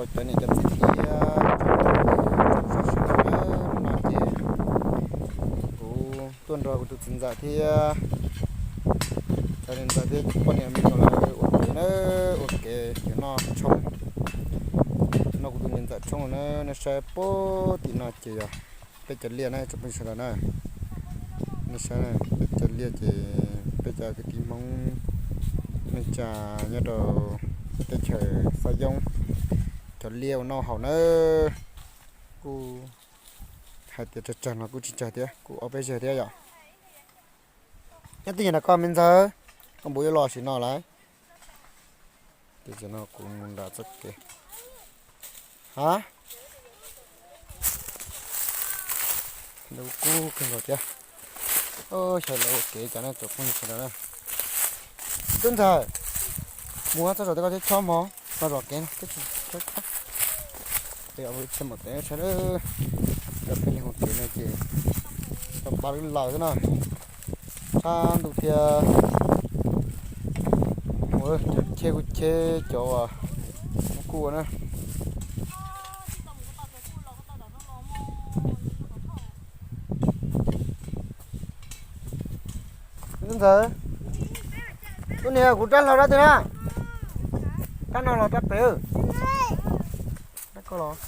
Cov niam cov txiv thiab, hnub no ces kuv tuaj nrog kuv tus txiv ntxawm thiab cov niam ntxawm thiab poj niam me nyuam lawv ua kev na, ua kev ces noj tshoob. No kuv tus niam ntxawm tshoob na, nej saib puag tim no ces yog peb cov liaj na tsoom phooj ywg sawv daws na. Nej saib, peb cov liaj ces peb cov kwv tij Hmoob neej tsa nyob rau teb chaws Xab Yoob, cov liaj ua noj haus na. Kuj hais tias tsawg tsawg no kuj tsis tsawg thiab, kuj ob peb zeg thiab yom. Nyob twj ywm na koj me ntxawg, koj npus yuav los sim no lawm. Ces no kuv mus nram txoj kev. Ha, kub kawg nkaus thiab. Xyov lawv ua kev cas na tsoom phooj ywg sawv daws na. Tub ntxawg, mus txog zos tej koj thiab chob mov no zom kev no, peb mus tes sab lawm. Cov peb leeg ua kev no ces tau pab lub laws xwb na. Tshab ntuj thiab, cov cheb kuj cheb cov kuj ua na. Tub ntxawg, tub niag kuv rab hlau rab twg na? Rab no los rab pem? Rab ko los?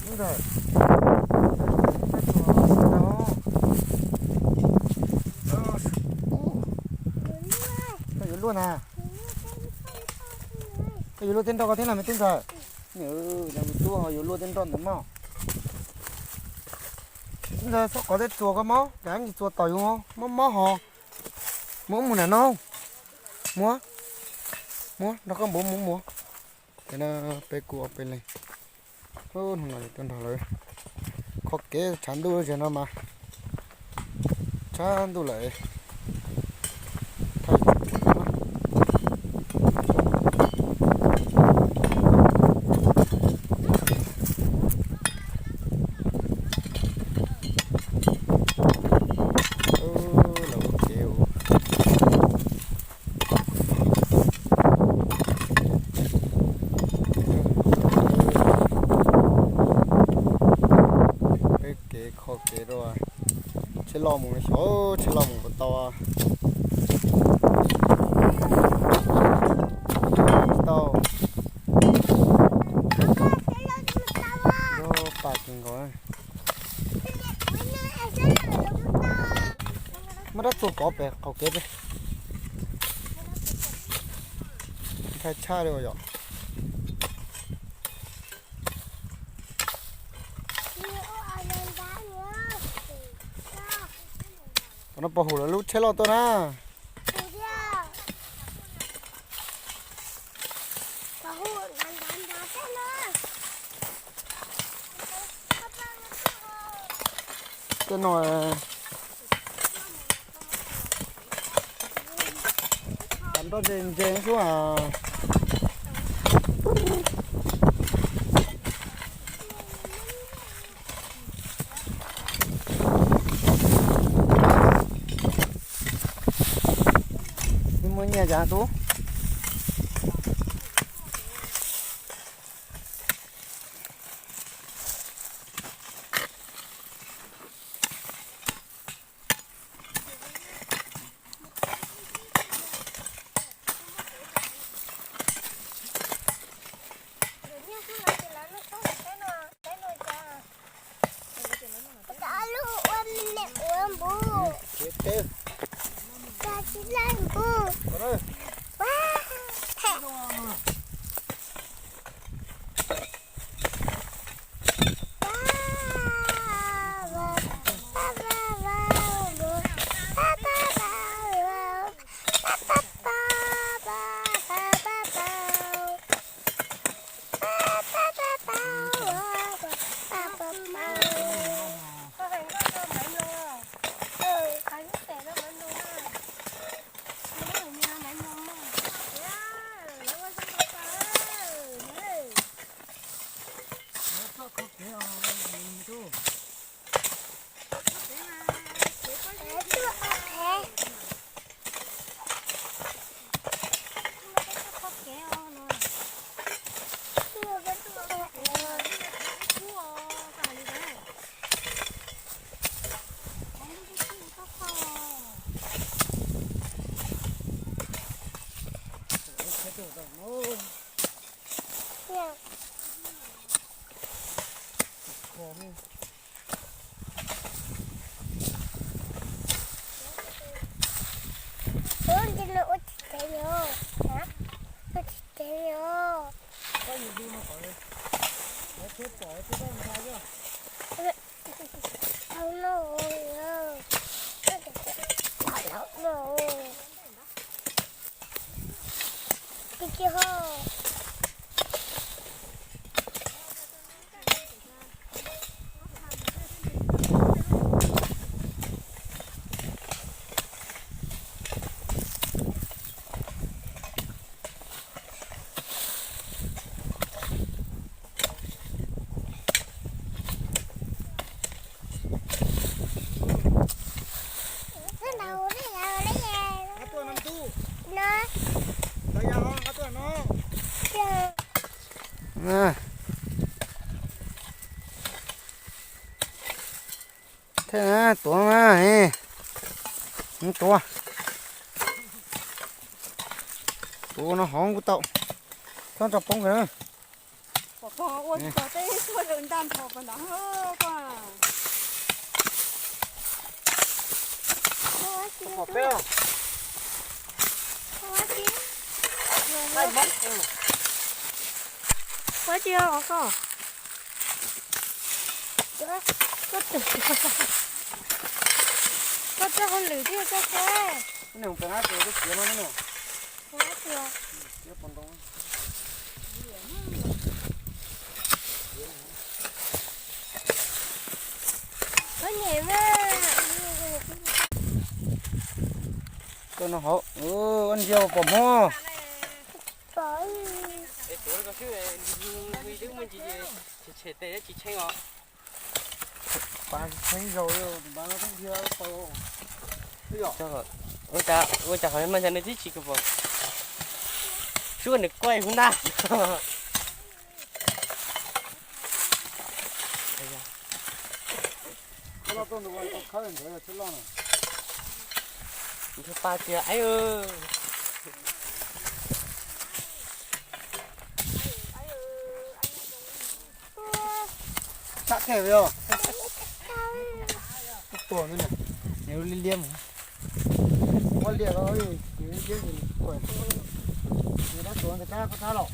Tub ntxawg, koj yuav luaj na. Koj yuav luaj tej nroj ko thiab na me tub ntxawg. Yog me tub ho yuav luaj tej nroj ntawd mog. Tub ntxawg, txhob kov tej txuas ko mob, cas txuas tom yus mob mob ho. Muab mus nram no. Muab, muab nrog koj npus mus muab. Ces no peb kuj ob peb leeg, hnub no tuaj nrog lawv kho kev tshav ntuj lub tsev no mas tshav ntuj lawm. Lawv ua kev, peb kev kho kev rau tsheb loj mus, xyov tsheb loj mus puas tau. Tsis tau. Nyob pam kawg nkaus. Muab rab txuas kov pem qaum kev pem. Ntshai tshaj li yom. Tom no puas hum lawv lub tsheb loj tuaj na? Tej no tas nroj ntse ntse xwb as. Muaj nyiaj cas tub? Thiab na, tuav na, tuav, tuav no hov kuj tau, txhob tso poob kawg na. Pom pog ua tsis tau tej tuaj rau ntaj nrho pas ntawd pog. Pom peb. Ua tsis os koj. Koj txawj, koj txawj hauj lwm thiab koj txawj. Koj no hauv, ua ntsia pom hmo. Pab tsis tshee zaus, tus npab no twb dhia tau. Ua cas qhov no mas cas nws tib tsis kawg pom. Suab nws kuaj hauv ntaj. Nrog pab tias aib. Txhab tiag os. Tuag ntawd, nws liab liab, ua liam los liab, nws dab tuav ntawd txhab koj txhab los.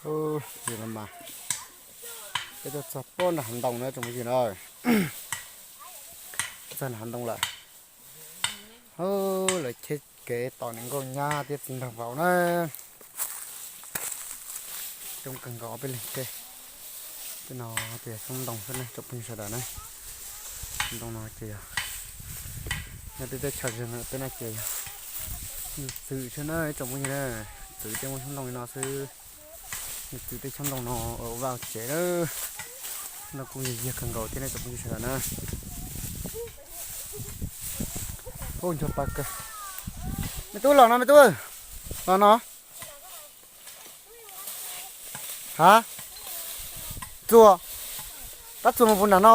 Ub, yog no mas peb tuaj txog pob nram hav ntoo na tsoom phooj ywg na. Txog nram hav ntoo lawm. Ub, lawv cheb kev tos niam nkauj nyab thiab txiv nraug vauv na. Coob kawg nkaus ob peb leeg thiab. Tej no ces xyoob ntoo xwb na tsoom phooj ywg sawv daws na. Xyoob ntoo no ces yog nyob tej teb chaws zeeg peb no ces yog nws txwm xwb na ib tsoom phooj ywg na. Txwm tej muaj xyoob ntoo li no xwb. Nws txwm tej xyoob ntoo no ua vaj tsev na. No kuj yog yag kawg nkaus thiab ne tsoom phooj ywg sawv daws na. Ub, ncho pa kawg. Me tub los no me tub. Los no. Ha? Txuas, tab txuas mus puag nram no.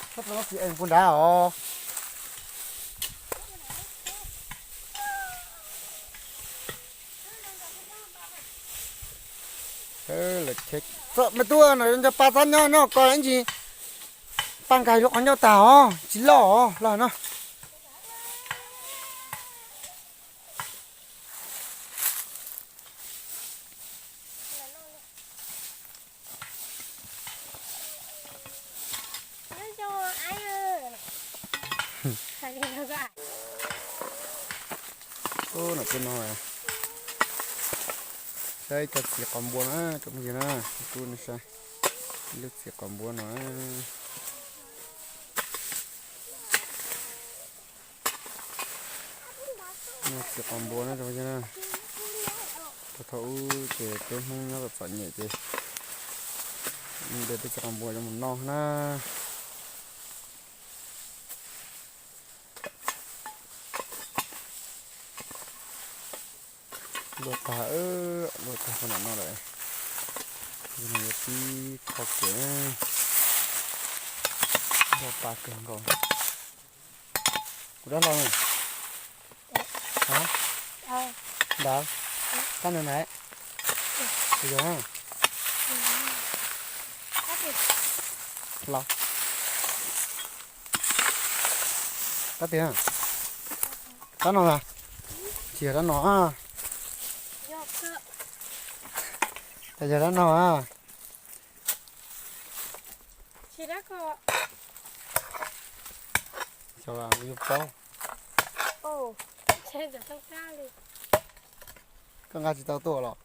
Txhob txuas no txiv ees puag nrad os. Me tub, no nco pa txhob nyob no ko ib ntsis, pa nkag lub qhov ncauj tag os, tsis loj os, los no. Ub, no, saib ib co txiv qos npua na, cov phooj ywg na, kuv saib ib lub txiv qos npua no. Txiv qos npua na, cov phooj ywg na. Thaum ub ces peb Hmoob nyob txom txom nyem ces de peb txiv qos npua coj mus noj na. Luaj tag, luaj tag puag nram no lawm. Yog no yuav pib kho kev na. Luaj tag kawg nkaus. Kuv dab hlau na. Ntawd, kab nws na. Yog na. Los. Kab tiag. Kab no na. Tsis yog kab no. Tsis yog kab no. Xyov, kuv yuav paub. Koj nqa tsis tau tuaj los?